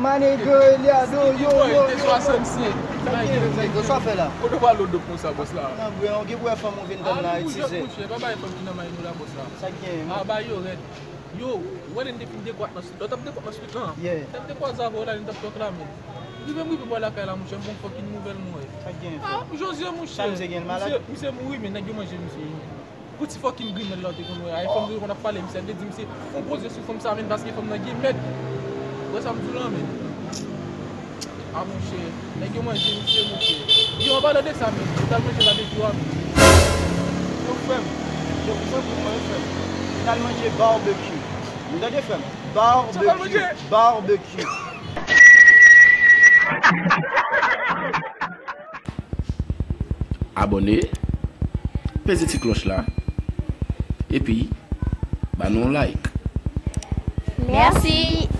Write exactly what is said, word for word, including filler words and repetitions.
My nigga, Eliado, yo, yo, yo. Sa k gen, nèg, sa fè la? Kote w pral lòt dòp konsa, bòs la? Nan bwen, ou gen pou wè fanm ou vin tann la, etize. Mouche, pa bay fanm ki nan may nou la, bòs la. Sa k gen? A, bay yo rèd. Yo, ou wè lè n te fin dekwat nan street la, w t ap dekwat nan street la? Yeah. Lè n te kwaze avè w la, n t ap tòk la, men. Rive m rive bò lakay la, mouche, m gon fucking nouvèl mwen. Sa k gen, frè? A, Jozye, mouche. Sa misye gen, l malad? Misye, misye mouri, men nèg yo manje misye, wi, men. Pou ti fucking grimèl la w te konn wè a, e fanm yo konn ap pale, misye te di misye fon poze sou fanm sa menm paske fanm nan gen mèt. Wè sa m di w la menm. A monchè, nèg yo manje misye monchè. Yo, an palan de sa menm, yo t al manje babekyou a menm. Yo frè m, yo konprann pou mwen frè m. Yo t al manje babekyou. Nou tande frè m? Babekyou, babekyou. Abòne, peze ti klòch la, epi ba nou yon like. Mèsi.